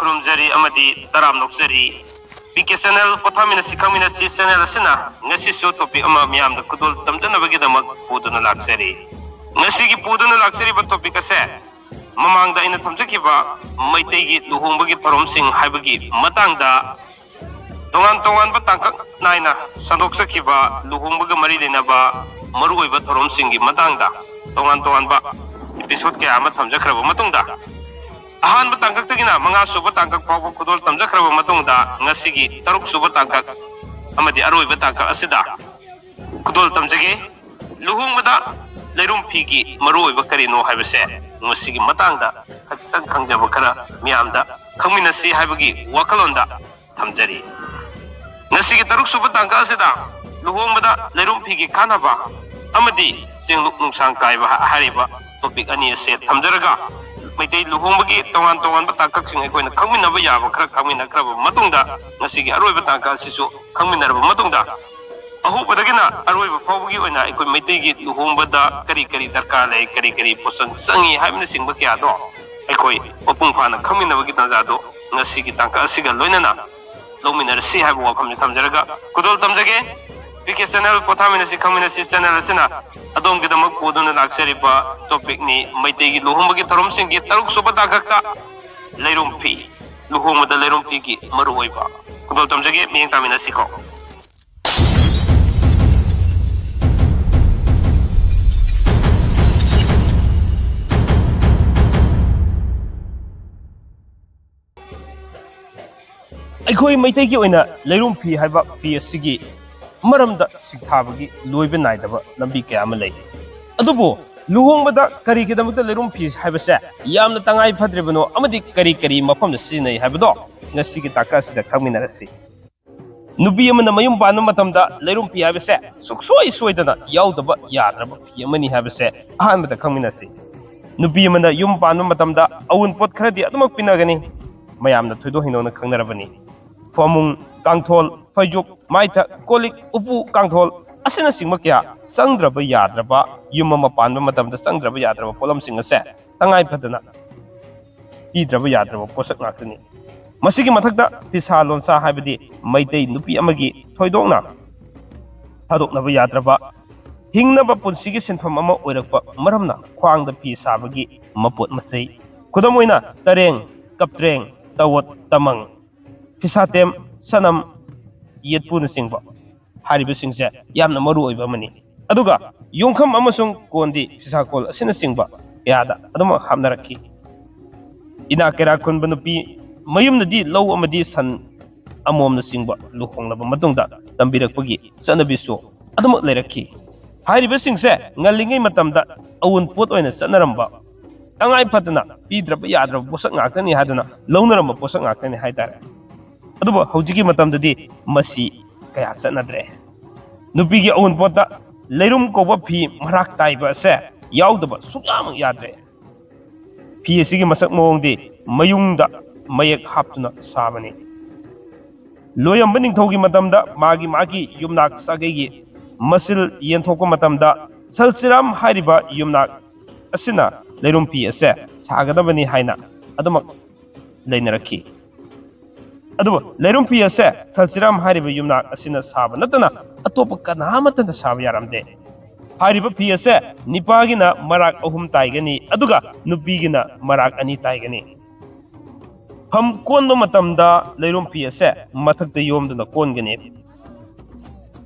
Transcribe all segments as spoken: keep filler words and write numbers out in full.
ꯈꯨꯔꯨꯝꯖꯔꯤ ꯑꯃꯗꯤ ꯇꯔꯥꯝꯅ ꯑꯣꯛꯆꯔꯤ꯫ P K channel ꯄꯣꯊꯥꯃꯤꯟꯅꯁꯤ ꯈꯪꯃꯤꯟꯅꯁꯤ channel ꯑꯁꯤꯅ ꯉꯁꯤꯁꯨ ꯇꯣꯄꯤꯛ ꯑꯃ ꯃꯤꯌꯥꯝꯗ ꯈꯨꯗꯣꯜ ꯇꯝꯖꯅꯕꯒꯤꯗꯃꯛ ꯄꯨꯗꯨꯅ ꯂꯥꯛꯆꯔꯤ꯫ ꯉꯁꯤꯒꯤ ꯄꯨꯗꯨꯅ ꯂꯥꯛꯆꯔꯤꯕ ꯇꯣꯄꯤꯛ ꯑꯁꯦ ꯃꯃꯥꯡꯗ ꯑꯩꯅ ꯊꯝꯖꯈꯤꯕ ꯃꯩꯇꯩꯒꯤ ꯂꯨꯍꯣꯡꯕꯒꯤ ꯊꯧꯔꯝꯁꯤꯡ ꯍꯥꯏꯕꯒꯤ ꯃꯇꯥꯡꯗ ꯇꯣꯉꯥꯟ ꯇꯣꯉꯥꯟꯕ ꯇꯥꯡꯀꯛ ꯅꯥꯏꯅ ꯁꯟꯗꯣꯛꯆꯈꯤꯕ ꯂꯨꯍꯣꯡꯕꯒ ꯃꯔꯤ ꯂꯩꯅꯕ ꯃꯔꯨꯑꯣꯏꯕ ꯊꯧꯔꯝꯁꯤꯡꯒꯤ ꯃꯇꯥꯡꯗ ꯇꯣꯉꯥꯟ ꯇꯣꯉꯥꯟꯕ ꯏꯄꯤꯁꯣꯠ ꯀꯌꯥ ꯑꯃ ꯊꯝꯖꯈ꯭ꯔꯕ ꯃꯇꯨꯡꯗ, ꯑꯍꯥꯟꯕ ꯇꯥꯡꯀꯛꯇꯒꯤꯅ ꯃꯉꯥ ꯁꯨꯕ ꯇꯥꯡꯀꯛ ꯐꯥꯎꯕ ꯈꯨꯗꯣꯜ ꯇꯝꯖꯈ꯭ꯔꯕ ꯃꯇꯨꯡꯗ, ꯉꯁꯤꯒꯤ ꯇꯔꯨꯛ ꯁꯨꯕ ꯇꯥꯡꯀꯛ ꯑꯃꯗꯤ ꯑꯔꯣꯏꯕ ꯇꯥꯡꯀꯛ ꯑꯁꯤꯗ ꯈꯨꯗꯣꯜ ꯇꯝꯖꯒꯦ꯫ ꯂꯨꯍꯣꯡꯕꯗ ꯂꯩꯔꯨꯝ ꯐꯤꯒꯤ ꯃꯔꯨꯑꯣꯏꯕ ꯀꯔꯤꯅꯣ ꯍꯥꯏꯕꯁꯦ ꯉꯁꯤꯒꯤ ꯃꯇꯥꯡꯗ ꯈꯖꯤꯛꯇꯪ ꯈꯪꯖꯕ ꯈꯔ ꯃꯤꯌꯥꯝꯗ ꯈꯪꯃꯤꯟꯅꯁꯤ ꯍꯥꯏꯕꯒꯤ ꯋꯥꯈꯜꯂꯣꯟꯗ ꯊꯝꯖꯔꯤ꯫ ꯉꯁꯤꯒꯤ ꯇꯔꯨꯛ ꯁꯨꯕ ꯇꯥꯡꯀꯛ ꯑꯁꯤꯗ ꯂꯨꯍꯣꯡꯕꯗ ꯂꯩꯔꯨꯝ ꯐꯤꯒꯤ ꯀꯥꯟꯅꯕ ꯑꯃꯗꯤ ꯆꯦꯡꯂꯨꯛ ꯅꯨꯡꯁꯥꯡ ꯀꯥꯏꯕ ꯍꯥꯏꯔꯤꯕ ꯇꯣꯄꯤꯛ ꯑꯅꯤ ꯑꯁꯦ ꯊꯝꯖꯔꯒ, ꯃꯩꯇꯩ ꯂꯨꯍꯣꯡꯕꯒꯤ ꯇꯣꯉꯥꯟ ꯇꯣꯉꯥꯟꯕ ꯇꯥꯡꯀꯛꯁꯤꯡ ꯑꯩꯈꯣꯏꯅ ꯈꯪꯃꯤꯟꯅꯕ ꯌꯥꯕ ꯈꯔ ꯈꯪꯃꯤꯟꯅꯈ꯭ꯔꯕ ꯃꯇꯨꯡꯗ, ꯉꯁꯤꯒꯤ ꯑꯔꯣꯏꯕ ꯇꯥꯡꯀꯛ ꯑꯁꯤꯁꯨ ꯈꯪꯃꯤꯟꯅꯔꯕ ꯃꯇꯨꯡꯗ, ꯑꯍꯧꯕꯗꯒꯤꯅ ꯑꯔꯣꯏꯕ ꯐꯥꯎꯕꯒꯤ ꯑꯣꯏꯅ ꯑꯩꯈꯣꯏ ꯃꯩꯇꯩꯒꯤ ꯂꯨꯍꯣꯡꯕꯗ ꯀꯔꯤ ꯀꯔꯤ ꯗꯔꯀꯥꯔ ꯂꯩ, ꯀꯔꯤ ꯀꯔꯤ ꯄꯣꯠꯆꯪ ꯆꯪꯉꯤ ꯍꯥꯏꯕꯅꯆꯤꯡꯕ ꯀꯌꯥꯗꯣ ꯑꯩꯈꯣꯏ ꯃꯄꯨꯡ ꯐꯥꯅ ꯈꯪꯃꯤꯟꯅꯕꯒꯤ ꯇꯥꯟꯖꯥꯗꯣ ꯉꯁꯤꯒꯤ ꯇꯥꯡꯀꯛ ꯑꯁꯤꯒ ꯂꯣꯏꯅꯅ ꯂꯧꯃꯤꯟꯅꯔꯁꯤ ꯍꯥꯏꯕ ꯋꯥꯐꯝꯁꯤ ꯊꯝꯖꯔꯒ ꯈꯨꯗꯣꯜ ꯇꯝꯖꯒꯦ꯫ ꯄꯤ ꯀꯦ ꯆꯦꯅꯦꯜ ꯄꯣꯊꯥꯃꯤꯟꯅꯁꯤ ꯈꯪꯃꯤꯟꯅꯁꯤ ꯆꯦꯅꯦꯜ ꯑꯁꯤꯅ ꯑꯗꯣꯝꯒꯤꯗꯃꯛ ꯄꯨꯗꯨꯅ ꯂꯥꯛꯆꯔꯤꯕ ꯇꯣꯄꯤꯛꯅꯤ, ꯃꯩꯇꯩꯒꯤ ꯂꯨꯍꯣꯡꯕꯒꯤ ꯊꯧꯔꯝꯁꯤꯡꯒꯤ ꯇꯔꯨꯛ ꯁꯨꯕ ꯇꯥꯡꯀꯛꯇ ꯂꯩꯔꯨꯝ ꯐꯤ꯫ ꯂꯨꯍꯣꯡꯕꯗ ꯂꯩꯔꯨꯝ ꯐꯤꯒꯤ ꯃꯔꯨꯑꯣꯏꯕ꯫ ꯈꯨꯗꯣꯜ ꯇꯝꯖꯒꯦ, ꯃꯤꯠꯌꯦꯡ ꯇꯥꯃꯤꯟꯅꯁꯤꯀꯣ꯫ ꯑꯩꯈꯣꯏ ꯃꯩꯇꯩꯒꯤ ꯑꯣꯏꯅ ꯂꯩꯔꯨꯝ ꯐꯤ ꯍꯥꯏꯕ ꯐꯤ ꯑꯁꯤꯒꯤ ꯃꯔꯝꯗ ꯁꯤꯊꯥꯕꯒꯤ ꯂꯣꯏꯕ ꯅꯥꯏꯗꯕ ꯂꯝꯕꯤ ꯀꯌꯥ ꯑꯃ ꯂꯩ꯫ ꯑꯗꯨꯕꯨ ꯂꯨꯍꯣꯡꯕꯗ ꯀꯔꯤꯒꯤꯗꯃꯛꯇ ꯂꯩꯔꯨꯝ ꯐꯤ ꯍꯥꯏꯕꯁꯦ ꯌꯥꯝꯅ ꯇꯉꯥꯏ ꯐꯗ꯭ꯔꯤꯕꯅꯣ ꯑꯃꯗꯤ ꯀꯔꯤ ꯀꯔꯤ ꯃꯐꯝꯗ ꯁꯤꯖꯤꯟꯅꯩ ꯍꯥꯏꯕꯗꯣ ꯉꯁꯤꯒꯤ ꯇꯥꯡꯀꯛ ꯑꯁꯤꯗ ꯈꯪꯃꯤꯟꯅꯔꯁꯤ꯫ ꯅꯨꯄꯤ ꯑꯃꯅ ꯃꯌꯨꯝ ꯄꯥꯟꯕ ꯃꯇꯝꯗ ꯂꯩꯔꯨꯝ ꯐꯤ ꯍꯥꯏꯕꯁꯦ ꯁꯨꯡꯁꯣꯏ ꯁꯣꯏꯗꯅ ꯌꯥꯎꯗꯕ ꯌꯥꯗ꯭ꯔꯕ ꯐꯤ ꯑꯃꯅꯤ ꯍꯥꯏꯕꯁꯦ ꯑꯍꯥꯟꯕꯗ ꯈꯪꯃꯤꯟꯅꯁꯤ꯫ ꯅꯨꯄꯤ ꯑꯃꯅ ꯌꯨꯝ ꯄꯥꯟꯕ ꯃꯇꯝꯗ ꯑꯎꯟꯄꯣꯠ ꯈꯔꯗꯤ ꯑꯗꯨꯃꯛ ꯄꯤꯅꯒꯅꯤ, ꯃꯌꯥꯝꯅ ꯊꯣꯏꯗꯣꯛ ꯍꯦꯟꯗꯣꯛꯅ ꯈꯪꯅꯔꯕꯅꯤ꯫ ꯐꯃꯨꯡ, ꯀꯥꯡꯊꯣꯜ, ꯐꯩꯖꯨꯞ, ꯃꯥꯏꯊꯛ, ꯀꯣꯜ ꯂꯤꯛ, ꯎꯄꯨ ꯀꯥꯡꯊꯣꯜ ꯑꯁꯤꯅꯆꯤꯡꯕ ꯀꯌꯥ ꯆꯪꯗ꯭ꯔꯕ ꯌꯥꯗ꯭ꯔꯕ, ꯌꯨꯝ ꯑꯃ ꯄꯥꯟꯕ ꯃꯇꯝꯗ ꯆꯪꯗ꯭ꯔꯕ ꯌꯥꯗ꯭ꯔꯕ ꯄꯣꯠꯂꯝꯁꯤꯡ ꯑꯁꯦ ꯇꯉꯥꯏ ꯐꯗꯅ ꯄꯤꯗ꯭ꯔꯕ ꯌꯥꯗ꯭ꯔꯕ ꯄꯣꯠꯁꯛ ꯉꯥꯛꯇꯅꯤ꯫ ꯃꯁꯤꯒꯤ ꯃꯊꯛꯇ ꯐꯤꯁꯥ ꯂꯣꯟꯁꯥ ꯍꯥꯏꯕꯗꯤ ꯃꯩꯇꯩ ꯅꯨꯄꯤ ꯑꯃꯒꯤ ꯊꯣꯏꯗꯣꯛꯅ ꯊꯥꯗꯣꯛꯅꯕ ꯌꯥꯗ꯭ꯔꯕ ꯍꯤꯡꯅꯕ ꯄꯨꯟꯁꯤꯒꯤ ꯁꯤꯟꯐꯝ ꯑꯃ ꯑꯣꯏꯔꯛꯄ ꯃꯔꯝꯅ ꯈ꯭ꯋꯥꯡꯗ ꯐꯤ ꯁꯥꯕꯒꯤ ꯃꯄꯣꯠ ꯃꯆꯩ, ꯈꯨꯗꯝ ꯑꯣꯏꯅ ꯇꯔꯦꯡ, ꯀꯞꯇ꯭ꯔꯦꯡ, ꯇꯋꯠ, ꯇꯃꯪ, ꯐꯤꯁꯥꯇꯦꯝ, ꯁꯅꯝ, ꯌꯦꯠꯄꯨꯅꯆꯤꯡꯕ ꯍꯥꯏꯔꯤꯕꯁꯤꯡꯁꯦ ꯌꯥꯝꯅ ꯃꯔꯨ ꯑꯣꯏꯕ ꯑꯃꯅꯤ꯫ ꯑꯗꯨꯒ ꯌꯣꯡꯈꯝ ꯑꯃꯁꯨꯡ ꯀꯣꯟꯗꯤ ꯐꯤꯁꯥꯀꯣꯜ ꯑꯁꯤꯅꯆꯤꯡꯕ ꯀꯌꯥꯗ ꯑꯗꯨꯃꯛ ꯍꯥꯞꯅꯔꯛꯈꯤ꯫ ꯏꯅꯥꯛ ꯀꯩꯔꯥꯛ ꯈꯨꯟꯕ ꯅꯨꯄꯤ ꯃꯌꯨꯝꯅꯗꯤ ꯂꯧ ꯑꯃꯗꯤ ꯁꯟ ꯑꯃꯣꯝꯅꯆꯤꯡꯕ ꯂꯨꯍꯣꯡꯂꯕ ꯃꯇꯨꯡꯗ ꯇꯝꯕꯤꯔꯛꯄꯒꯤ ꯆꯠꯅꯕꯤꯁꯨ ꯑꯗꯨꯃꯛ ꯂꯩꯔꯛꯈꯤ꯫ ꯍꯥꯏꯔꯤꯕꯁꯤꯡꯁꯦ ꯉꯜꯂꯤꯉꯩ ꯃꯇꯝꯗ ꯑꯎꯟꯄꯣꯠ ꯑꯣꯏꯅ ꯆꯠꯅꯔꯝꯕ, ꯇꯉꯥꯏ ꯐꯗꯅ ꯄꯤꯗ꯭ꯔꯕ ꯌꯥꯗ꯭ꯔꯕ ꯄꯣꯠꯁꯛ ꯉꯥꯛꯇꯅꯤ ꯍꯥꯏꯗꯨꯅ ꯂꯧꯅꯔꯝꯕ ꯄꯣꯠꯁꯛ ꯉꯥꯛꯇꯅꯤ ꯍꯥꯏꯇꯥꯔꯦ꯫ ꯑꯗꯨꯕꯨ ꯍꯧꯖꯤꯛꯀꯤ ꯃꯇꯝꯗꯗꯤ ꯃꯁꯤ ꯀꯌꯥ ꯆꯠꯅꯗ꯭ꯔꯦ꯫ ꯅꯨꯄꯤꯒꯤ ꯑꯎꯟꯄꯣꯠꯇ ꯂꯩꯔꯨꯝ ꯀꯧꯕ ꯐꯤ ꯃꯔꯥꯛ ꯇꯥꯏꯕ ꯑꯁꯦ ꯌꯥꯎꯗꯕ ꯁꯨꯡꯌꯥꯃꯛ ꯌꯥꯗ꯭ꯔꯦ꯫ ꯐꯤ ꯑꯁꯤꯒꯤ ꯃꯁꯛ ꯃꯑꯣꯡꯗꯤ ꯃꯌꯨꯡꯗ ꯃꯌꯦꯛ ꯍꯥꯞꯇꯨꯅ ꯁꯥꯕꯅꯤ꯫ ꯂꯣꯌꯝꯕ ꯅꯤꯡꯊꯧꯒꯤ ꯃꯇꯝꯗ ꯃꯥꯒꯤ ꯃꯥꯒꯤ ꯌꯨꯝꯅꯥꯛ ꯁꯥꯒꯩꯒꯤ ꯃꯁꯤꯜ ꯌꯦꯟꯊꯣꯛꯄ ꯃꯇꯝꯗ ꯁꯜꯁꯤꯔꯥꯝ ꯍꯥꯏꯔꯤꯕ ꯌꯨꯝꯅꯥꯛ ꯑꯁꯤꯅ ꯂꯩꯔꯨꯝ ꯐꯤ ꯑꯁꯦ ꯁꯥꯒꯗꯕꯅꯤ ꯍꯥꯏꯅ ꯑꯗꯨꯃꯛ ꯂꯩꯅꯔꯛꯈꯤ꯫ ꯑꯗꯨꯕꯨ ꯂꯩꯔꯨꯝ ꯐꯤ ꯑꯁꯦ ꯁꯜꯁꯤꯔꯥꯝ ꯍꯥꯏꯔꯤꯕ ꯌꯨꯝꯅꯥꯛ ꯑꯁꯤꯅ ꯁꯥꯕ ꯅꯠꯇꯅ ꯑꯇꯣꯞꯄ ꯀꯅꯥ ꯑꯃꯠꯇꯅ ꯁꯥꯕ ꯌꯥꯔꯝꯗꯦ꯫ ꯍꯥꯏꯔꯤꯕ ꯐꯤ ꯑꯁꯦ ꯅꯤꯄꯥꯒꯤꯅ ꯃꯔꯥꯛ ꯑꯍꯨꯝ ꯇꯥꯏꯒꯅꯤ, ꯑꯗꯨꯒ ꯅꯨꯄꯤꯒꯤꯅ ꯃꯔꯥꯛ ꯑꯅꯤ ꯇꯥꯏꯒꯅꯤ꯫ ꯐꯝ ꯀꯣꯟꯕ ꯃꯇꯝꯗ ꯂꯩꯔꯨꯝ ꯐꯤ ꯑꯁꯦ ꯃꯊꯛꯇ ꯌꯣꯝꯗꯨꯅ ꯀꯣꯟꯒꯅꯤ꯫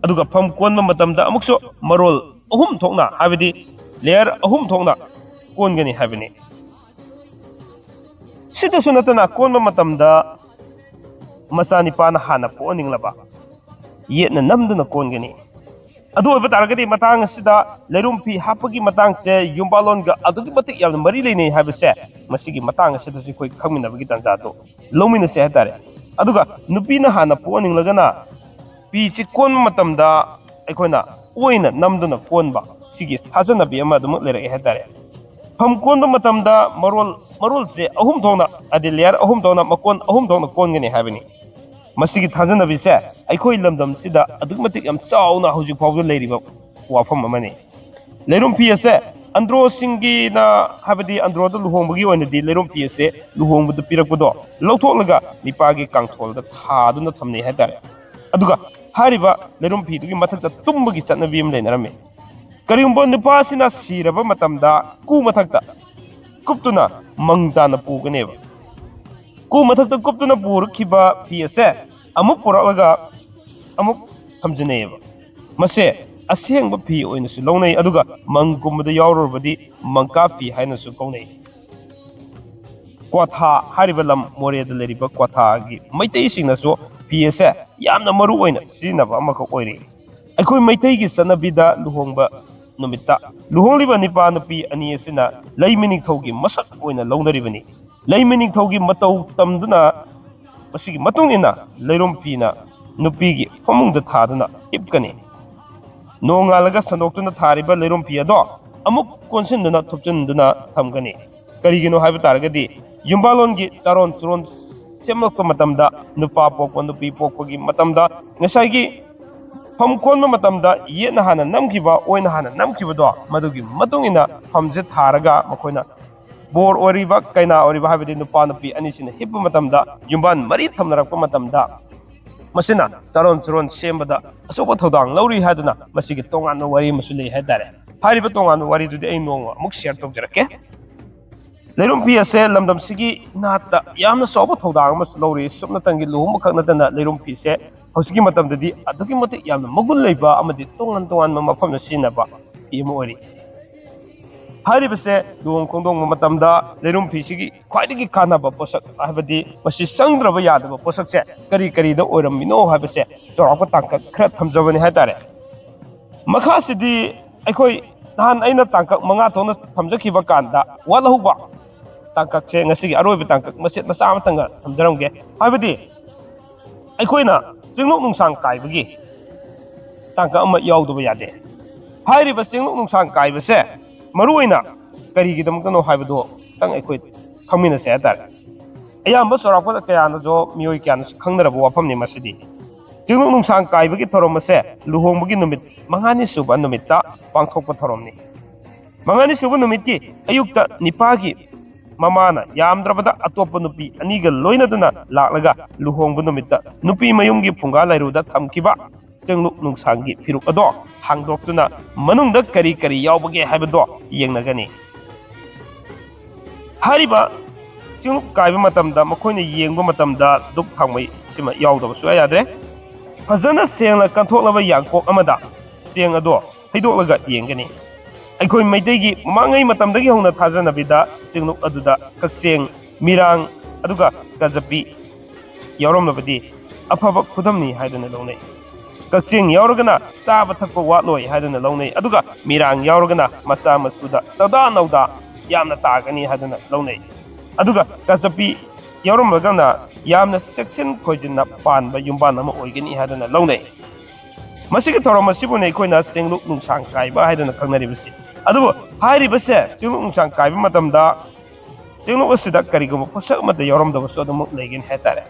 ꯑꯗꯨꯒ ꯐꯝ ꯀꯣꯟꯕ ꯃꯇꯝꯗ ꯑꯃꯨꯛꯁꯨ ꯃꯔꯣꯜ ꯑꯍꯨꯝ ꯊꯣꯛꯅ, ꯍꯥꯏꯕꯗꯤ ꯂꯦꯌꯔ ꯑꯍꯨꯝ ꯊꯣꯛꯅ ꯀꯣꯟꯒꯅꯤ ꯍꯥꯏꯕꯅꯤ꯫ ꯁꯤꯇꯁꯨ ꯅꯠꯇꯅ ꯀꯣꯟꯕ ꯃꯇꯝꯗ ꯃꯆꯥꯅꯤꯄꯥꯅ ꯍꯥꯟꯅ ꯄꯣꯛꯍꯟꯅꯤꯡꯂꯕ ꯌꯦꯠꯅ ꯅꯝꯗꯨꯅ ꯀꯣꯟꯒꯅꯤ꯫ ꯑꯗꯨ ꯑꯣꯏꯕ ꯇꯥꯔꯒꯗꯤ ꯃꯇꯥꯡ ꯑꯁꯤꯗ ꯂꯩꯔꯨꯝ ꯐꯤ ꯍꯥꯞꯄꯒꯤ ꯃꯇꯥꯡꯁꯦ ꯌꯨꯝꯕꯥꯜꯂꯣꯟꯒ ꯑꯗꯨꯛꯀꯤ ꯃꯇꯤꯛ ꯌꯥꯝꯅ ꯃꯔꯤ ꯂꯩꯅꯩ ꯍꯥꯏꯕꯁꯦ ꯃꯁꯤꯒꯤ ꯃꯇꯥꯡ ꯑꯁꯤꯗꯁꯨ ꯑꯩꯈꯣꯏ ꯈꯪꯃꯤꯟꯅꯕꯒꯤ ꯇꯥꯟꯖꯥꯗꯣ ꯂꯧꯃꯤꯟꯅꯁꯦ ꯍꯥꯏꯇꯥꯔꯦ꯫ ꯑꯗꯨꯒ ꯅꯨꯄꯤꯅ ꯍꯥꯟꯅ ꯄꯣꯛꯍꯟꯅꯤꯡꯂꯒꯅ ꯐꯤꯁꯤ ꯀꯣꯟꯕ ꯃꯇꯝꯗ ꯑꯩꯈꯣꯏꯅ ꯑꯣꯏꯅ ꯅꯝꯗꯨꯅ ꯀꯣꯟꯕ, ꯁꯤꯒꯤ ꯊꯥꯖꯅꯕꯤ ꯑꯃ ꯑꯗꯨꯃꯛ ꯂꯩꯔꯛꯑꯦ ꯍꯥꯏꯇꯥꯔꯦ꯫ ꯐꯝ ꯀꯣꯟꯕ ꯃꯇꯝꯗ ꯃꯔꯣꯜ, ꯃꯔꯣꯜꯁꯦ ꯑꯍꯨꯝ ꯊꯣꯛꯅ, ꯍꯥꯏꯗꯤ ꯂꯦꯌꯔ ꯑꯍꯨꯝ ꯊꯣꯛꯅ, ꯃꯀꯣꯟ ꯑꯍꯨꯝ ꯊꯣꯛꯅ ꯀꯣꯟꯒꯅꯤ ꯍꯥꯏꯕꯅꯤ꯫ ꯃꯁꯤꯒꯤ ꯊꯥꯖꯅꯕꯤꯁꯦ ꯑꯩꯈꯣꯏ ꯂꯝꯗꯝꯁꯤꯗ ꯑꯗꯨꯛꯀꯤ ꯃꯇꯤꯛ ꯌꯥꯝ ꯆꯥꯎꯅ ꯍꯧꯖꯤꯛ ꯐꯥꯎꯕꯗ ꯂꯩꯔꯤꯕ ꯋꯥꯐꯝ ꯑꯃꯅꯤ꯫ ꯂꯩꯔꯨꯝ ꯐꯤ ꯑꯁꯦ ꯑꯟꯗ꯭ꯔꯣꯁꯤꯡꯒꯤꯅ, ꯍꯥꯏꯕꯗꯤ ꯑꯟꯗ꯭ꯔꯣꯗ ꯂꯨꯍꯣꯡꯕꯒꯤ ꯑꯣꯏꯅꯗꯤ ꯂꯩꯔꯣꯝ ꯐꯤ ꯑꯁꯦ ꯂꯨꯍꯣꯡꯕꯗ ꯄꯤꯔꯛꯄꯗꯣ ꯂꯧꯊꯣꯛꯂꯒ ꯅꯤꯄꯥꯒꯤ ꯀꯥꯡꯊꯣꯜꯗ ꯊꯥꯗꯨꯅ ꯊꯝꯅꯩ ꯍꯥꯏꯇꯥꯔꯦ꯫ ꯑꯗꯨꯒ ꯍꯥꯏꯔꯤꯕ ꯂꯩꯔꯣꯝ ꯐꯤꯗꯨꯒꯤ ꯃꯊꯛꯇ ꯇꯨꯝꯕꯒꯤ ꯆꯠꯅꯕꯤ ꯑꯃ ꯂꯩꯅꯔꯝꯃꯤ꯫ ꯀꯔꯤꯒꯨꯝꯕ ꯅꯨꯄꯥꯁꯤꯅ ꯁꯤꯔꯕ ꯃꯇꯝꯗ ꯀꯨ ꯃꯊꯛꯇ ꯀꯨꯞꯇꯨꯅ ꯃꯪ ꯇꯥꯅ ꯄꯨꯒꯅꯦꯕ꯫ ꯀꯨ ꯃꯊꯛꯇ ꯀꯨꯞꯇꯨꯅ ꯄꯨꯔꯛꯈꯤꯕ ꯐꯤ ꯑꯁꯦ ꯑꯃꯨꯛ ꯄꯨꯔꯛꯂꯒ ꯑꯃꯨꯛ ꯊꯝꯖꯤꯟꯅꯩꯌꯦꯕ꯫ ꯃꯁꯦ ꯑꯁꯦꯡꯕ ꯐꯤ ꯑꯣꯏꯅꯁꯨ ꯂꯧꯅꯩ, ꯑꯗꯨꯒ ꯃꯪ ꯀꯨꯝꯕꯗ ꯌꯥꯎꯔꯨꯔꯕꯗꯤ ꯃꯪꯀꯥ ꯐꯤ ꯍꯥꯏꯅꯁꯨ ꯀꯧꯅꯩ꯫ ꯀ꯭ꯋꯥꯊꯥ ꯍꯥꯏꯔꯤꯕ ꯂꯝ ꯃꯣꯔꯦꯗ ꯂꯩꯔꯤꯕ ꯀ꯭ꯋꯥꯊꯥꯒꯤ ꯃꯩꯇꯩꯁꯤꯡꯅꯁꯨ ꯐꯤ ꯑꯁꯦ ꯌꯥꯝꯅ ꯃꯔꯨ ꯑꯣꯏꯅ ꯁꯤꯖꯤꯟꯅꯕ ꯑꯃꯈꯛ ꯑꯣꯏꯔꯤ꯫ ꯑꯩꯈꯣꯏ ꯃꯩꯇꯩꯒꯤ ꯆꯠꯅꯕꯤꯗ ꯂꯨꯍꯣꯡꯕ ꯅꯨꯃꯤꯠꯇ ꯂꯨꯍꯣꯡꯂꯤꯕ ꯅꯤꯄꯥ ꯅꯨꯄꯤ ꯑꯅꯤ ꯑꯁꯤꯅ ꯂꯩꯃ ꯅꯤꯡꯊꯧꯒꯤ ꯃꯁꯛ ꯑꯣꯏꯅ ꯂꯧꯅꯔꯤꯕꯅꯤ꯫ ꯂꯩꯃ ꯅꯤꯡꯊꯧꯒꯤ ꯃꯇꯧ ꯇꯝꯗꯨꯅ, ꯃꯁꯤꯒꯤ ꯃꯇꯨꯡ ꯏꯟꯅ ꯂꯩꯔꯣꯝ ꯐꯤꯅ ꯅꯨꯄꯤꯒꯤ ꯐꯃꯨꯡꯗ ꯊꯥꯗꯨꯅ ꯍꯤꯞꯀꯅꯤ꯫ ꯅꯣꯡꯉꯥꯜꯂꯒ ꯁꯟꯗꯣꯛꯇꯨꯅ ꯊꯥꯔꯤꯕ ꯂꯩꯔꯣꯝ ꯐꯤ ꯑꯗꯣ ꯑꯃꯨꯛ ꯀꯣꯟꯁꯤꯟꯗꯨꯅ ꯊꯨꯞꯆꯤꯟꯗꯨꯅ ꯊꯝꯒꯅꯤ꯫ ꯀꯔꯤꯒꯤꯅꯣ ꯍꯥꯏꯕ ꯇꯥꯔꯒꯗꯤ, ꯌꯨꯝꯕꯥꯂꯣꯟꯒꯤ ꯆꯥꯔꯣꯟ ꯆꯨꯔꯣꯟ ꯁꯦꯝꯂꯛꯄ ꯃꯇꯝꯗ, ꯅꯨꯄꯥ ꯄꯣꯛꯄ ꯅꯨꯄꯤ ꯄꯣꯛꯄꯒꯤ ꯃꯇꯝꯗ, ꯉꯁꯥꯏꯒꯤ ꯐꯝ ꯀꯣꯟꯕ ꯃꯇꯝꯗ ꯌꯦꯠꯅ ꯍꯥꯟꯅ ꯅꯝꯈꯤꯕ, ꯑꯣꯏꯅ ꯍꯥꯟꯅ ꯅꯝꯈꯤꯕꯗꯣ, ꯃꯗꯨꯒꯤ ꯃꯇꯨꯡ ꯏꯟꯅ ꯐꯝꯁꯦ ꯊꯥꯔꯒ ꯃꯈꯣꯏꯅ ꯕꯣꯔ ꯑꯣꯏꯔꯤꯕ, ꯀꯩꯅꯥ ꯑꯣꯏꯔꯤꯕ, ꯍꯥꯏꯕꯗꯤ ꯅꯨꯄꯥ ꯅꯨꯄꯤ ꯑꯅꯤꯁꯤꯅ ꯍꯤꯞꯄ ꯃꯇꯝꯗ, ꯌꯨꯝꯕꯥꯟ ꯃꯔꯤ ꯊꯝꯅꯔꯛꯄ ꯃꯇꯝꯗ, ꯃꯁꯤꯅ ꯆꯥꯔꯣꯟ ꯁꯨꯔꯣꯟ ꯁꯦꯝꯕꯗ ꯑꯆꯧꯕ ꯊꯧꯗꯥꯡ ꯂꯧꯔꯤ ꯍꯥꯏꯗꯨꯅ ꯃꯁꯤꯒꯤ ꯇꯣꯉꯥꯟꯕ ꯋꯥꯔꯤ ꯑꯃꯁꯨ ꯂꯩ ꯍꯥꯏꯇꯥꯔꯦ꯫ ꯍꯥꯏꯔꯤꯕ ꯇꯣꯉꯥꯟꯕ ꯋꯥꯔꯤꯗꯨꯗꯤ ꯑꯩ ꯅꯣꯡꯃ ꯑꯃꯨꯛ ꯁꯤꯌꯔ ꯇꯧꯖꯔꯛꯀꯦ꯫ ꯂꯩꯔꯨꯝ ꯐꯤ ꯑꯁꯦ ꯂꯝꯗꯝꯁꯤꯒꯤ ꯅꯥꯠꯇ ꯌꯥꯝꯅ ꯆꯥꯎꯕ ꯊꯧꯗꯥꯡ ꯑꯃꯁꯨ ꯂꯧꯔꯤ꯫ ꯁꯨꯞꯅꯇꯪꯒꯤ ꯂꯨꯍꯣꯡꯕ ꯈꯛ ꯅꯠꯇꯅ, ꯂꯩꯔꯨꯝ ꯐꯤꯁꯦ ꯍꯧꯖꯤꯛꯀꯤ ꯃꯇꯝꯗꯗꯤ ꯑꯗꯨꯛꯀꯤ ꯃꯇꯤꯛ ꯌꯥꯝꯅ ꯃꯒꯨꯟ ꯂꯩꯕ ꯑꯃꯗꯤ ꯇꯣꯉꯥꯟ ꯇꯣꯉꯥꯟꯕ ꯃꯐꯝꯗ ꯁꯤꯖꯤꯟꯅꯕ ꯐꯤ ꯑꯃ ꯑꯣꯏꯔꯤ꯫ ꯍꯥꯏꯔꯤꯕꯁꯦ ꯂꯨꯍꯣꯡ ꯈꯣꯡꯗꯣꯡꯕ ꯃꯇꯝꯗ ꯂꯩꯔꯨꯝ ꯐꯤꯁꯤꯒꯤ ꯈ꯭ꯋꯥꯏꯗꯒꯤ ꯀꯥꯟꯅꯕ ꯄꯣꯠꯁꯛ, ꯍꯥꯏꯕꯗꯤ ꯃꯁꯤ ꯆꯪꯗ꯭ꯔꯕ ꯌꯥꯗꯕ ꯄꯣꯠꯁꯛꯁꯦ ꯀꯔꯤ ꯀꯔꯤꯗ ꯑꯣꯏꯔꯝꯃꯤꯅꯣ ꯍꯥꯏꯕꯁꯦ ꯆꯥꯎꯔꯥꯛꯄ ꯇꯥꯡꯀꯛ ꯈꯔ ꯊꯝꯖꯕꯅꯤ ꯍꯥꯏꯇꯥꯔꯦ꯫ ꯃꯈꯥꯁꯤꯗꯤ ꯑꯩꯈꯣꯏ ꯅꯍꯥꯟ ꯑꯩꯅ ꯇꯥꯡꯀꯛ ꯃꯉꯥ ꯊꯣꯛꯅ ꯊꯝꯖꯈꯤꯕ ꯀꯥꯟꯗ ꯋꯥꯠꯍꯧꯕ ꯇꯥꯡꯀꯛꯁꯦ ꯉꯁꯤꯒꯤ ꯑꯔꯣꯏꯕ ꯇꯥꯡꯀꯛ ꯃꯆꯦꯠ ꯃꯆꯥ ꯑꯃꯇꯪꯒ ꯊꯝꯖꯔꯝꯒꯦ꯫ ꯍꯥꯏꯕꯗꯤ ꯑꯩꯈꯣꯏꯅ ꯆꯤꯡꯂꯨꯞ ꯅꯨꯡꯁꯥꯡ ꯀꯥꯏꯕꯒꯤ ꯇꯥꯡꯀꯛ ꯑꯃ ꯌꯥꯎꯗꯕ ꯌꯥꯗꯦ꯫ ꯍꯥꯏꯔꯤꯕ ꯆꯤꯡꯂꯨꯞ ꯅꯨꯡꯁꯥꯡ ꯀꯥꯏꯕꯁꯦ ꯃꯔꯨꯑꯣꯏꯅ ꯀꯔꯤꯒꯤꯗꯃꯛꯇꯅꯣ ꯍꯥꯏꯕꯗꯨ ꯈꯤꯇꯪ ꯑꯩꯈꯣꯏ ꯈꯪꯃꯤꯟꯅꯁꯦ ꯍꯥꯏꯇꯥꯔꯦ꯫ ꯑꯌꯥꯝꯕ ꯆꯥꯎꯔꯥꯛꯄ ꯀꯌꯥꯅꯁꯨ, ꯃꯤꯑꯣꯏ ꯀꯌꯥꯅꯁꯨ ꯈꯪꯅꯔꯕ ꯋꯥꯐꯝꯅꯤ ꯃꯁꯤꯗꯤ꯫ ꯆꯤꯡꯂꯨꯞ ꯅꯨꯡꯁꯥꯡ ꯀꯥꯏꯕꯒꯤ ꯊꯧꯔꯝ ꯑꯁꯦ ꯂꯨꯍꯣꯡꯕꯒꯤ ꯅꯨꯃꯤꯠ ꯃꯉꯥꯅꯤ ꯁꯨꯕ ꯅꯨꯃꯤꯠꯇ ꯄꯥꯡꯊꯣꯛꯄ ꯊꯧꯔꯝꯅꯤ꯫ ꯃꯉꯥꯅꯤ ꯁꯨꯕ ꯅꯨꯃꯤꯠꯀꯤ ꯑꯌꯨꯛꯇ ꯅꯤꯄꯥꯒꯤ ꯃꯃꯥꯅ ꯌꯥꯝꯗ꯭ꯔꯕꯗ ꯑꯇꯣꯞꯄ ꯅꯨꯄꯤ ꯑꯅꯤꯒ ꯂꯣꯏꯅꯗꯨꯅ ꯂꯥꯛꯂꯒ ꯂꯨꯍꯣꯡꯕ ꯅꯨꯃꯤꯠꯇ ꯅꯨꯄꯤ ꯃꯌꯨꯝꯒꯤ ꯐꯨꯡꯒꯥ ꯂꯥꯏꯔꯨꯗ ꯊꯝꯈꯤꯕ ꯆꯦꯡꯂꯨꯛ ꯅꯨꯡꯁꯥꯡꯒꯤ ꯐꯤꯔꯨꯛ ꯑꯗꯣ ꯍꯥꯡꯗꯣꯛꯇꯨꯅ ꯃꯅꯨꯡꯗ ꯀꯔꯤ ꯀꯔꯤ ꯌꯥꯎꯕꯒꯦ ꯍꯥꯏꯕꯗꯣ ꯌꯦꯡꯅꯒꯅꯤ꯫ ꯍꯥꯏꯔꯤꯕ ꯆꯤꯡꯂꯨꯞ ꯀꯥꯏꯕ ꯃꯇꯝꯗ ꯃꯈꯣꯏꯅ ꯌꯦꯡꯕ ꯃꯇꯝꯗ ꯙꯨꯞ ꯊꯥꯎꯃꯩ ꯁꯤꯃ ꯌꯥꯎꯗꯕ ꯁꯨꯡꯌꯥ ꯌꯥꯗ꯭ꯔꯦ꯫ ꯐꯖꯅ ꯁꯦꯡꯅ ꯀꯟꯊꯣꯛꯂꯕ ꯌꯥꯡꯀꯣꯛ ꯑꯃꯗ ꯆꯦꯡ ꯑꯗꯣ ꯍꯩꯗꯣꯛꯂꯒ ꯌꯦꯡꯒꯅꯤ꯫ ꯑꯩꯈꯣꯏ ꯃꯩꯇꯩꯒꯤ ꯃꯃꯥꯡꯉꯩ ꯃꯇꯝꯗꯒꯤ ꯍꯧꯅ ꯊꯥꯖꯅꯕꯤꯗ ꯆꯤꯡꯂꯨꯞ ꯑꯗꯨꯗ ꯀꯛꯆꯦꯡ, ꯃꯤꯔꯥꯡ, ꯑꯗꯨꯒ ꯀꯖꯄꯤ ꯌꯥꯎꯔꯝꯂꯕꯗꯤ ꯑꯐꯕ ꯈꯨꯗꯝꯅꯤ ꯍꯥꯏꯗꯨꯅ ꯂꯧꯅꯩ꯫ ꯀꯛꯆꯦꯡ ꯌꯥꯎꯔꯒꯅ ꯆꯥꯕ ꯊꯛꯄ ꯋꯥꯠꯂꯣꯏ ꯍꯥꯏꯗꯨꯅ ꯂꯧꯅꯩ, ꯑꯗꯨꯒ ꯃꯤꯔꯥꯡ ꯌꯥꯎꯔꯒꯅ ꯃꯆꯥ ꯃꯁꯨꯗ ꯇꯗꯥ ꯅꯧꯗꯥ ꯌꯥꯝꯅ ꯇꯥꯒꯅꯤ ꯍꯥꯏꯗꯨꯅ ꯂꯧꯅꯩ꯫ ꯑꯗꯨꯒ ꯀꯆꯄꯤ ꯌꯥꯎꯔꯝꯂꯒꯅ ꯌꯥꯝꯅ ꯆꯦꯛꯁꯤꯟ ꯈꯣꯏꯖꯤꯟꯅ ꯄꯥꯟꯕ ꯌꯨꯝꯕꯥꯟ ꯑꯃ ꯑꯣꯏꯒꯅꯤ ꯍꯥꯏꯗꯨꯅ ꯂꯧꯅꯩ꯫ ꯃꯁꯤꯒꯤ ꯊꯧꯔꯝ ꯑꯁꯤꯕꯨꯅꯤ ꯑꯩꯈꯣꯏꯅ ꯆꯦꯡꯂꯨꯛ ꯅꯨꯡꯁꯥꯡ ꯀꯥꯏꯕ ꯍꯥꯏꯗꯨꯅ ꯈꯪꯅꯔꯤꯕꯁꯤ꯫ ꯑꯗꯨꯕꯨ ꯍꯥꯏꯔꯤꯕꯁꯦ ꯆꯦꯡꯂꯨꯛ ꯅꯨꯡꯁꯥꯡ ꯀꯥꯏꯕ ꯃꯇꯝꯗ ꯆꯦꯡꯂꯨꯛ ꯑꯁꯤꯗ ꯀꯔꯤꯒꯨꯝꯕ ꯄꯣꯠꯁꯛ ꯑꯃꯠꯇ ꯌꯥꯎꯔꯝꯗꯕꯁꯨ ꯑꯗꯨꯃꯛ ꯂꯩꯒꯅꯤ ꯍꯥꯏꯇꯥꯔꯦ꯫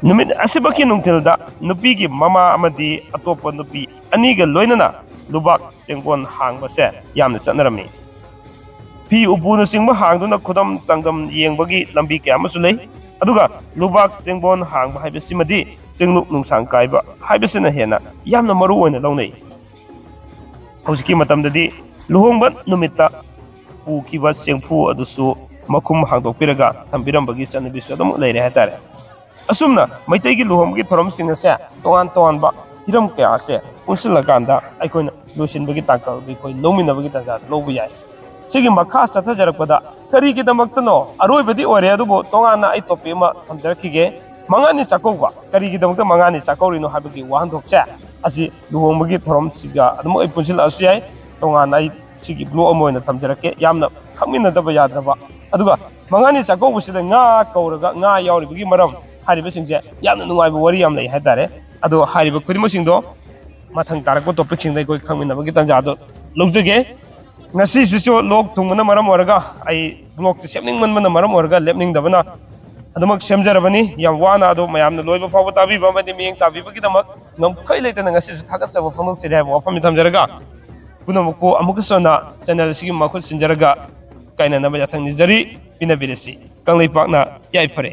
ꯅꯨꯃꯤꯠ ꯑꯁꯤꯃꯛꯀꯤ ꯅꯨꯡꯊꯤꯜꯗ ꯅꯨꯄꯤꯒꯤ ꯃꯃꯥ ꯑꯃꯗꯤ ꯑꯇꯣꯞꯄ ꯅꯨꯄꯤ ꯑꯅꯤꯒ ꯂꯣꯏꯅꯅ ꯂꯨꯕꯥꯛ ꯆꯦꯡꯒꯣꯟ ꯍꯥꯡꯕꯁꯦ ꯌꯥꯝꯅ ꯆꯠꯅꯔꯝꯃꯤ꯫ ꯐꯤ ꯎꯄꯨꯅꯆꯤꯡꯕ ꯍꯥꯡꯗꯨꯅ ꯈꯨꯗꯝ ꯆꯥꯡꯗꯝ ꯌꯦꯡꯕꯒꯤ ꯂꯝꯕꯤ ꯀꯌꯥ ꯑꯃꯁꯨ ꯂꯩ꯫ ꯑꯗꯨꯒ ꯂꯨꯕꯥꯛ ꯆꯦꯡꯒꯣꯟ ꯍꯥꯡꯕ ꯍꯥꯏꯕꯁꯤꯃꯗꯤ ꯆꯤꯡꯂꯨꯛ ꯅꯨꯡꯁꯥꯡ ꯀꯥꯏꯕ ꯍꯥꯏꯕꯁꯤꯅ ꯍꯦꯟꯅ ꯌꯥꯝꯅ ꯃꯔꯨ ꯑꯣꯏꯅ ꯂꯧꯅꯩ꯫ ꯍꯧꯖꯤꯛꯀꯤ ꯃꯇꯝꯗꯗꯤ ꯂꯨꯍꯣꯡꯕ ꯅꯨꯃꯤꯠꯇ ꯄꯨꯈꯤꯕ ꯆꯦꯡꯐꯨ ꯑꯗꯨꯁꯨ ꯃꯈꯨꯝ ꯍꯥꯡꯗꯣꯛꯄꯤꯔꯒ ꯊꯝꯕꯤꯔꯝꯕꯒꯤ ꯆꯠꯅꯕꯤꯁꯨ ꯑꯗꯨꯝ ꯂꯩꯔꯦ ꯍꯥꯏꯇꯥꯔꯦ꯫ ꯑꯁꯨꯝꯅ ꯃꯩꯇꯩꯒꯤ ꯂꯨꯍꯣꯡꯕꯒꯤ ꯊꯧꯔꯝꯁꯤꯡ ꯑꯁꯦ ꯇꯣꯉꯥꯟ ꯇꯣꯉꯥꯟꯕ ꯍꯤꯔꯝ ꯀꯌꯥ ꯑꯁꯦ ꯄꯨꯟꯁꯤꯜꯂꯀꯥꯟꯗ ꯑꯩꯈꯣꯏꯅ ꯂꯣꯏꯁꯤꯟꯕꯒꯤ ꯇꯥꯡꯀꯛ ꯑꯗꯨ ꯑꯩꯈꯣꯏ ꯂꯧꯃꯤꯟꯅꯕꯒꯤ ꯇꯥꯟꯖꯥ ꯑꯗꯨ ꯂꯧꯕ ꯌꯥꯏ꯫ ꯁꯤꯒꯤ ꯃꯈꯥ ꯆꯠꯊꯖꯔꯛꯄꯗ ꯀꯔꯤꯒꯤꯗꯃꯛꯇꯅꯣ, ꯑꯔꯣꯏꯕꯗꯤ ꯑꯣꯏꯔꯦ, ꯑꯗꯨꯕꯨ ꯇꯣꯉꯥꯟꯅ ꯑꯩ ꯇꯣꯄꯤꯛ ꯑꯃ ꯊꯝꯖꯔꯛꯈꯤꯒꯦ꯫ ꯃꯉꯥꯅꯤ ꯆꯥꯛꯀꯧꯕ, ꯀꯔꯤꯒꯤꯗꯃꯛꯇ ꯃꯉꯥꯅꯤ ꯆꯥꯛꯀꯧꯔꯤꯅꯣ ꯍꯥꯏꯕꯒꯤ ꯋꯥꯍꯟꯊꯣꯛꯁꯦ ꯑꯁꯤ ꯂꯨꯍꯣꯡꯕꯒꯤ ꯊꯧꯔꯝꯁꯤꯒ ꯑꯗꯨꯝ ꯑꯩ ꯄꯨꯟꯁꯤꯜꯂꯛꯑꯁꯨ ꯌꯥꯏ꯫ ꯇꯣꯉꯥꯟꯅ ꯑꯩ ꯁꯤꯒꯤ ꯕ꯭ꯂꯣꯛ ꯑꯃ ꯑꯣꯏꯅ ꯊꯝꯖꯔꯛꯀꯦ꯫ ꯌꯥꯝꯅ ꯈꯪꯃꯤꯟꯅꯗꯕ ꯌꯥꯗ꯭ꯔꯕ, ꯑꯗꯨꯒ ꯃꯉꯥꯅꯤ ꯆꯥꯛꯀꯧꯕꯁꯤꯗ ꯉꯥ ꯀꯧꯔꯒ ꯉꯥ ꯌꯥꯎꯔꯤꯕꯒꯤ ꯃꯔꯝ ꯍꯥꯏꯔꯤꯕꯁꯤꯡꯁꯦ ꯌꯥꯝꯅ ꯅꯨꯡꯉꯥꯏꯕ ꯋꯥꯔꯤ ꯌꯥꯝ ꯂꯩ ꯍꯥꯏꯇꯥꯔꯦ꯫ ꯑꯗꯣ ꯍꯥꯏꯔꯤꯕ ꯈꯨꯗꯤꯡꯃꯛꯁꯤꯡꯗꯣ ꯃꯊꯪ ꯇꯥꯔꯛꯄ ꯇꯣꯄꯤꯛꯁꯤꯡꯗ ꯑꯩꯈꯣꯏ ꯈꯪꯃꯤꯟꯅꯕꯒꯤ ꯇꯥꯟꯖꯥꯗꯣ ꯂꯧꯖꯒꯦ꯫ ꯉꯁꯤꯁꯤꯁꯨ ꯂꯣꯛ ꯊꯨꯡꯕꯅ ꯃꯔꯝ ꯑꯣꯏꯔꯒ ꯑꯩ ꯕ꯭ꯂꯣꯛꯁꯦ ꯁꯦꯝꯅꯤꯡꯃꯟꯕꯅ ꯃꯔꯝ ꯑꯣꯏꯔꯒ ꯂꯦꯞꯅꯤꯡꯗꯕꯅ ꯑꯗꯨꯃꯛ ꯁꯦꯝꯖꯔꯕꯅꯤ꯫ ꯌꯥꯝ ꯋꯥꯅ ꯑꯗꯣ ꯃꯌꯥꯝꯅ ꯂꯣꯏꯕ ꯐꯥꯎꯕ ꯇꯥꯕꯤꯕ ꯑꯃꯗꯤ ꯃꯤꯠꯌꯦꯡ ꯇꯥꯕꯤꯕꯒꯤꯗꯃꯛ ꯉꯝꯈꯩ ꯂꯩꯇꯅ ꯉꯁꯤꯁꯨ ꯊꯥꯒꯠꯆꯕ ꯐꯣꯡꯗꯣꯛꯆꯔꯤ ꯍꯥꯏꯕ ꯋꯥꯐꯝꯁꯤ ꯊꯝꯖꯔꯒ, ꯄꯨꯝꯅꯃꯛꯄꯨ ꯑꯃꯨꯛꯀꯁꯨ ꯍꯟꯅ channel ꯑꯁꯤꯒꯤ ꯃꯈꯨꯠ ꯁꯤꯟꯖꯔꯒ ꯀꯥꯏꯅꯅꯕ ꯌꯥꯊꯪ ꯅꯤꯖꯔꯤ꯫ ꯄꯤꯅꯕꯤꯔꯁꯤ꯫ ꯀꯪꯂꯩꯄꯥꯛꯅ ꯌꯥꯏꯐꯔꯦ꯫